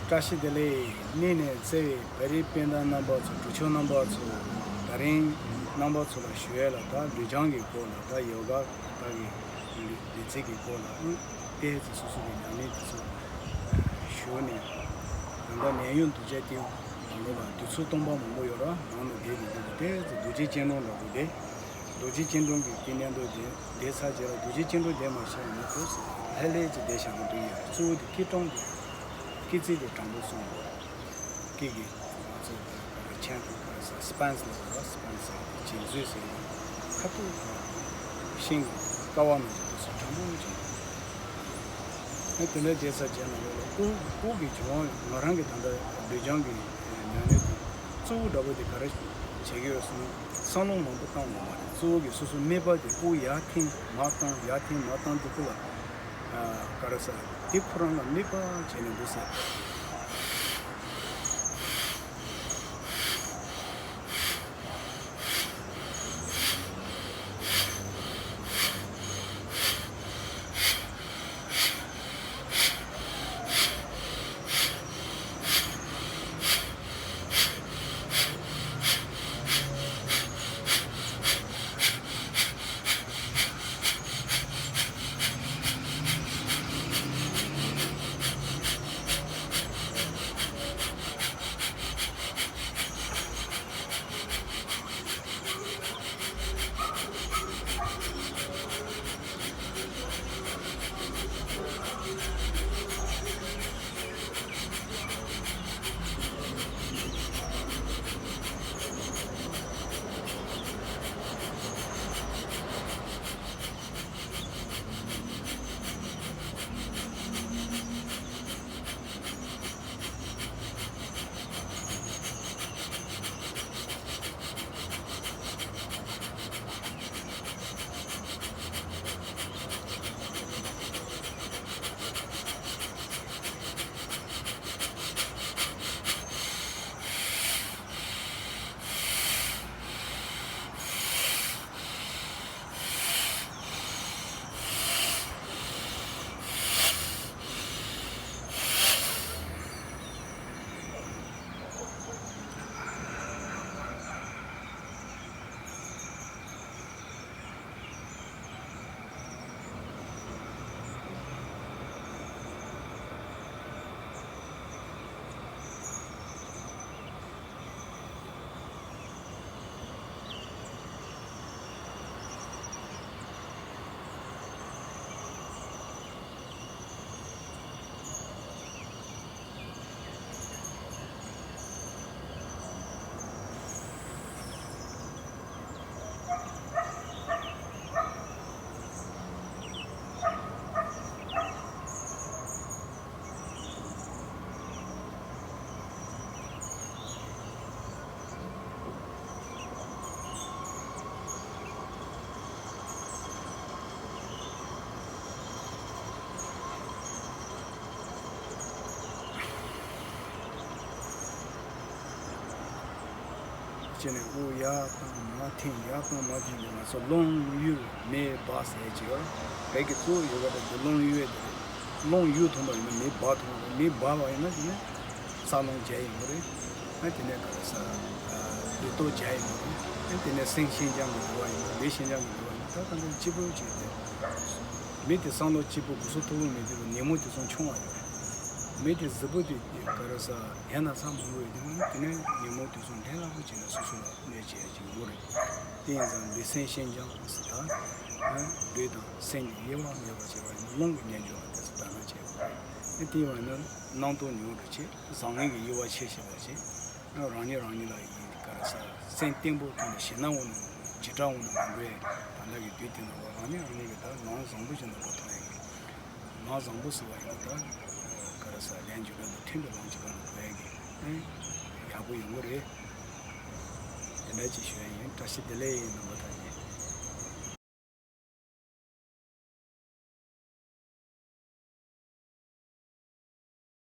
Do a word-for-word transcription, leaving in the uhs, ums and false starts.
བཀྲ་ཤིས་བདེ་ལེགས། གནས་ནས་བརྩེ་བའི་བོད་རིགས་སྤུན་ཟླ་རྣམ་པ་ཚོ། གྲོགས་མཆོག་རྣམ་པ་ཚོ། ད་རིང་རྣམ་པ་ཚོ་ལ་ཞུ་ཡས་ལ་ད་ལུས་སྦྱང་གི་སྐོར་ལ། ད་ཡོ་ག་ད་གི་ལུས་ལུས་རྩལ་གྱི་སྐོར་ལ་ཨང་ཏེ་ཙི་སོ་སོ་གི་ཉམས་ལེན་དེ་ཚོ་ཞུ་ནས། ད་ལྟ་ནད་ཡམས་འདུག་བྱས་ཏེ་ང་ལོ་ལ་དུས་ཚོད་སྟོང་པ་མང་པོ་ཡོད་ར། ནང་ནས་བསྡད་ཀྱི་འདུག་ཏེ་ཙི་རྡོ་རྗེ་སྤྱན་སྟྲོང་འདྲ་པོ་དེ། རྡོ་རྗེ་སྤྱན་སྟྲོང་གི་དེ་ནས་འདུག་དེ། བསྡད་ཚར་རྗེས་ལ་རྡོ་རྗེ་སྤྱན་སྟྲོང་བསྡད་མ་ཤེས་ཡིན་ན་ཁོ་ལྷོད་ལྷོད་ཅིག་བསྡད་བཞག་ན་འགྲིག་ཡོད། གཙོ་བོ་དེ་སྐྱིལ་ཀྲུང་དེ། སྐྱིལ་རྩིས་དེ་དྲང་པོ་སོང་། སྐྱིལ་གྱི་ང་ཚོ་ཁྱེད་ཀྱི་སི་པན་སི་ལ་སི་པན་སི་ལ་སི་པན་སི་ལྗིད་མཛོད་ཟེར་ཡོད། ཁ་ཐུག་ཤིང་ཀ་བ་ནང་དུ་སོ་དྲང་པོ་ཅིག་ཨེ་དེ་འདྲ་བསྡད་ཚར་རྗེས་ལ་ལོ་ལ་དབུགས་དབུགས་ཀྱི་འབྱུང་བ། ང་རང་གི་ད་ལྟ་ལུས་སྦྱང་གི་ཉམས་ལེན་དེ་གཙོ་བོ་འདྲ་པོ་དེ་ག་རེ་བྱེད་ཀྱི་ཡོད་ཟེར་ན། བསམ་བློ་མང་པོ་བཏང་དགོས་མ་རེད། གཙོ་བོ་གི་སོ་སོ་དམིགས་པ་དེ་དབུགས་ཡར་འཐེན་མར་བཏང་ཡར་འཐེན་མར་བཏང་དེ་ཁོ་ལ་ག་རེ་ཟེར། དེ་ཁོ་རང་ལ་དམིགས་པ་བྱས་ནས་འདུག་ཟེར། བྱས་ནས་དབུགས་ཡར་བཏང་མར་འཐེན་ཡར་བཏང་མར་འཐེན་ནས་ང་ཚོ་རླུང་གཡུར་མེ་འབར་ཟེར་གྱི་ཡོད། བོད་ཀྱི་གཙོ་བོ་ཡོ་ག་དེ་རླུང་གཡུར་དེ་རེད། རླུང་གཡུར་ཐུབ་པ་ཡིན་ན་མེ་འབར་ཐུབ་པ་རེད། མེ་འབར་བ་ཡིན་ན་དེ་ནས་རྩ་རླུང་རྒྱས་ཡོང་གི་རེད། ཨ་དེ་ནས་ག་རེ་ཟ། ལུས་སྟོབས་རྒྱས་ཡོང་གི་རེད། ཨ་དེ་ནས་སེམས་ཤིན་སྦྱངས་ཀྱི་འདུ་བ་ཡིན་ན་ལུས་ཤིན་སྦྱངས་ཀྱི་འདུ་བ་ཡིན་ན་ད་ག་འདྲ་སྐྱིད་པོ་བྱས་ཏེ། མི་དེ་བསམ་བློ་སྐྱིད་པོ་གོ་སོ་མཐོ་པོ་མི་དེ་ལ་ཉིན་མོ་དེ་ཚོ་ཆུང་བ་ཡོད་རེད། མི་དེ་གཟི་པོ་དེ་ག་རེ་ཟ་ཡན་ན་ཚ་མང་པོ་ཡོད་དེ་མ་ནི་དེ་ནས་ཉིན་མོ་དེ་ཚོ་ལྷན་ལྷག་པོ་བྱས་ནས་སོ་སོ་ལ་གནོད་བྱེད་ཡ་ཅིག་ཡོད་རེད། དེ་ཡིན་ཙང་ལུས་སེམས་ཤིན་སྦྱངས་ཟེར་ད། ལུས་དང་སེམས་ཀྱི་དབྱེ་བ་མེད་པ་བྱེད་པ་ཡིན་ན་རླུང་གི་རྣལ་འབྱོར་པ་དེ་ཚོ་དག་སྣང་བྱེད་དགོས་རེད། དེ་ཡིན་པ་ཡིན་ན་རྣམ་རྟོག་ཉུང་རུ་བྱེད། བཟང་ངན་གྱི་དབྱེ་བ་ཕྱེ་ཤེས་པ་བྱེད། རང་ཉིད་རང་ཉིད་ལ་ཡིན་ག་རེ་ཟ་སེམས་བརྟན་པོ་ཐོག་ནས་ཞེད་སྣང་འོག་ནས་འཇིགས་སྐྲག་འོག་ནས་མ་འགྲོ་ཡས་ད་ལྟ་གི་དུས་དེ་ནང་ལ་རང་ཉིད་རང་ཉིད་ཀྱི་ད་ལམ་བཟང་པོ་ཞིག་ནང་འགྲོ་ཐུབ་ཡས་ཀྱི། ལམ་བཟང་པོ་ཟེར་བ་ཡིན་ན་ད་ག་རེ་ཟ་ལན་འཇུག་པའི་ནང་མཐུན་པའི་ལམ་གྱི་སྒང་ལ་འགྲོ་ཡས་ཀྱི་ཡག་པོ་ཡོང་གི་རེད། དེ་འདྲ་ཅིག་ཞུ་ཡས་ཡིན། བཀྲ་ཤིས་བདེ་ལེགས་ཡིན་རྣམ་པ་དང་